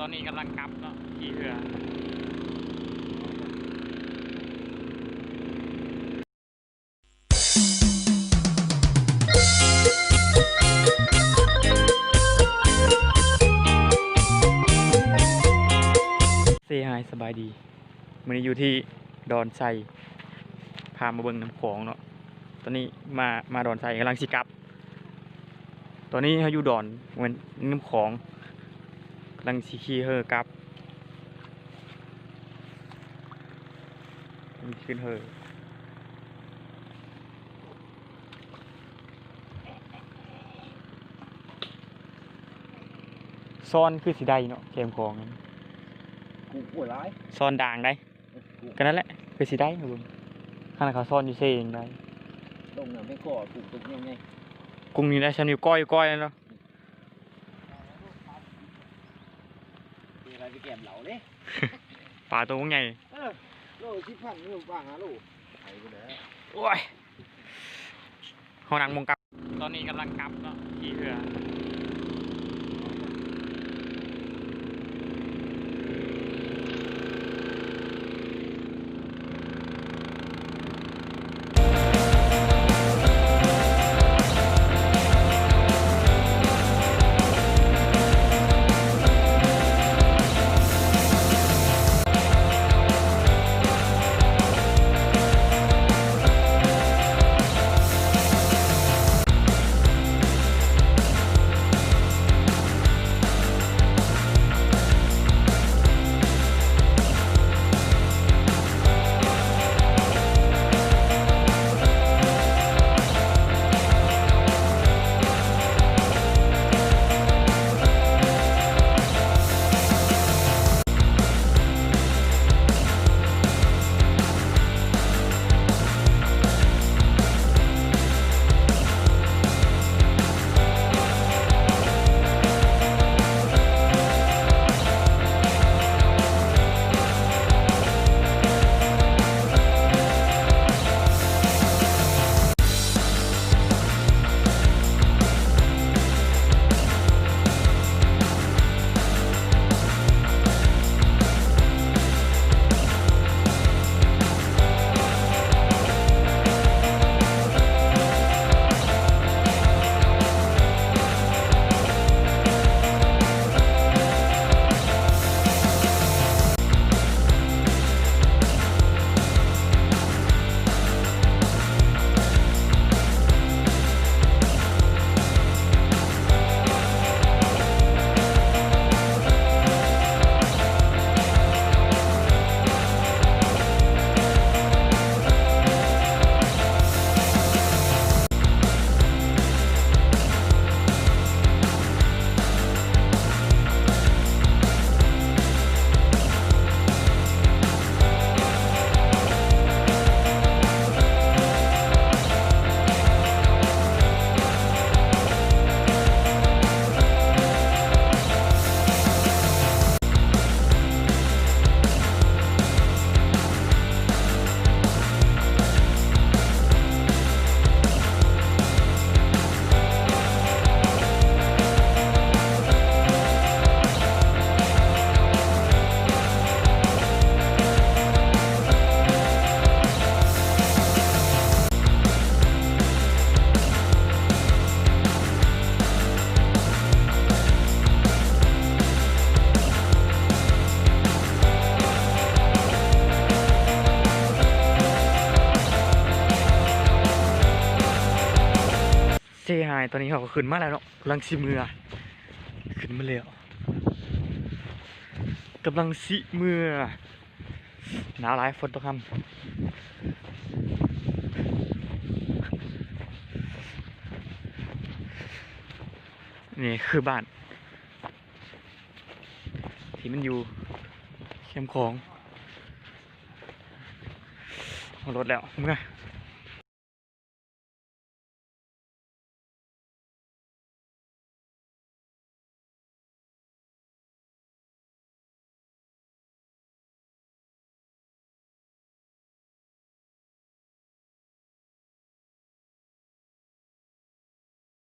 ຕອນນີ້ກຳລັງກັບເນາະ ຂີ່ເຮືອ. ເຊຮາຍ ສະບາຍດີ. ມື້ນີ້ຢູ່ທີ່ດອນໄຊ ພາມາເບິ່ງນ້ຳຂອງເນາະ. ຕອນນີ້ມາ ມາດອນໄຊ ກຳລັງຊິກັບ. ຕອນນີ້ເຮົາຢູ່ດອນ ແມ່ນນ້ຳຂອງ ກຳລັງຊິຂີ່ເຮືອກັບ ຂຶ້ນເຮືອ. ຊ້ອນຄືຊິໄດ້ເນາະ ແຄມຂອງ ກຸ້ງໂອ້ຍຫຼາຍ ຊ້ອນດ່າງໄດ໋. ເອີ ກຸ້ງ ກໍນັ້ນແຫຼະ ຄືຊິໄດ້ ເບິ່ງ ຂະໜາດເຂົາຊ້ອນຢູ່ເຊຍັງໄດ້. ລົງນຳແມ່ງກໍກຸ້ງຕົວໃຫຍ່ໆ ກຸ້ງນີ້ໄດ້ຊ່ຳນິ້ວກ້ອຍໆເນາະ. ເດ ໄປແກ້ມເຫຼົ້າເດ້ ປາໂຕບັກໃຫຍ່. ເອີ ໂລສິບພັນ ປາຫ້າໂລ ໄປພຸ້ນແຫຼະ. ໂອ້ຍ ເຮົານັ່ງມົງກັບ. ຕອນນີ້ກຳລັງກັບເນາະ ຂີ່ເຮືອ. ເຊຮາຍ ຕອນນີ້ເຮົາກໍຂຶ້ນມາແລ້ວເນາະ ກຳລັງຊິເມືອ ຂຶ້ນມາແລ້ວ ກຳລັງຊິເມືອ. ໜາວຫຼາຍ ຝົນຕົກຄ່ຳ. ນີ້ຄືບ້ານທີ່ມັນຢູ່ແຄມຂອງ. ເອົາລົດແລ້ວ ເມືອ.